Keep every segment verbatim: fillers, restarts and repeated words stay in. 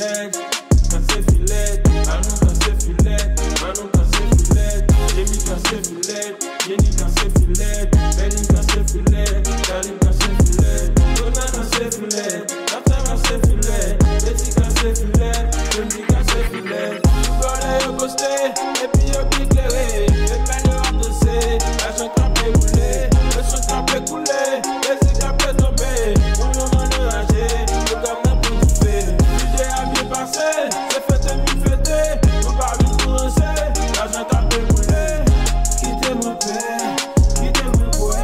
Kase filèt, Anou kase filèt, Anou kase filèt, Jemi kase filèt, Jenny kase filèt, Berlin kase filèt, Darline kase filèt, Donna kase filèt, Tata kase filèt, Betty kase filèt, Wendy kase filèt. Tout vòlè yo poste, epi yo byen klere. Yo pale yo ap danse, lajan k ap boule, leson k ap koule, plezi k ap tonbe. Pou yo anraje, yo k ap nan pou dife. Bidjè a byen pase, se fete nou fete, nou pa vin pou ranse. Lajan k ap boule, kite m anpè, kite m bwè,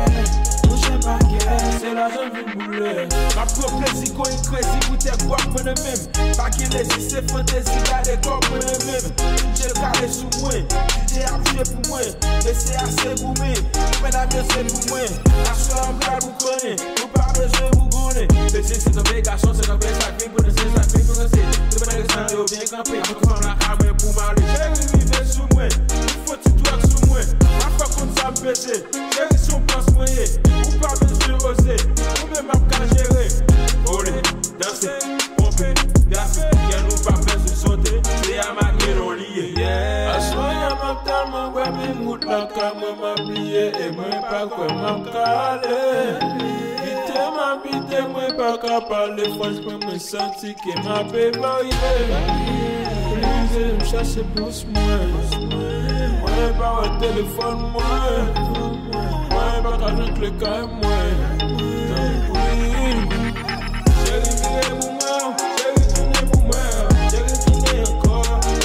mouche pa kè, se lajan vin boule. M ap pran plezi, going crazy, boutèk bwa mwen nan men m. Pa gen lezi, se fantezi, gade kò mwen nan men m. Didjè kale sou mwen, didjè ap jwe pou mwen. Mesye a se goumen, goumen la mesye pou mwen. Aswè an pral boukannen, nou pa bezwen bougonnen. Mesye se kanpe gason, se kanpe sa k vin pou danse, sa k vin pou danse. Se pandan ke sa yo byen kanpe, mwen tou fanm lakay mwen pou m ale. Cheri rive sou mwen, ou fon ti twèk sou mwen. Afè konn sa m peze, cheri se yon pwans mwen ye. Ou pa bezwen oze, ou menm ap ka jere. Vole, danse, ponpe, gafe, kè nou pa bezwen sote, se Armageddon li ye. Aswè a m ap tèlman bwè, menm wout lakay mwen m ap bliye, e mwen pa kwè m ap ka ale. Kite m abite, mwen pa ka pale, franchman mwen santi ke m ap evarye. Plize m chache pous mwen, mwen pa wè telefòn mwen, mwen pa ka jwenn kle kay mwen. Tanpri. Cheri vire pou mwen, cheri tounen pou mwen, cheri tounen ankò,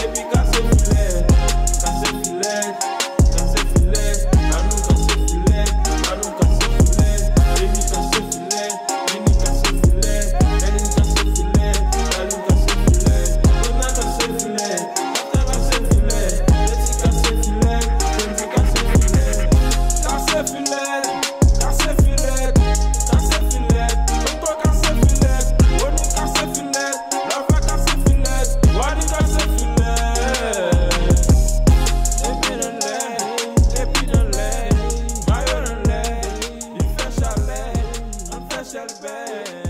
epi kase filèt, kase filèt, kase filèt, Anou kase filèt, Anou kase filèt, Jemi kase filèt, Jenny kase filèt, Berlin kase filèt, Darline kase filèt, Donna kase filèt, Tata kase filèt, Betty kase filèt, Wendy kase filèt. Kase filèt, kase filèt, kase filèt, Tonton kase filèt, Rony kase filèt, Lava kase filèt, Wally kase filèt. Depi nan lè, depi nan lè, mayo nan lè, li fè chalè, ann fè chèlbè.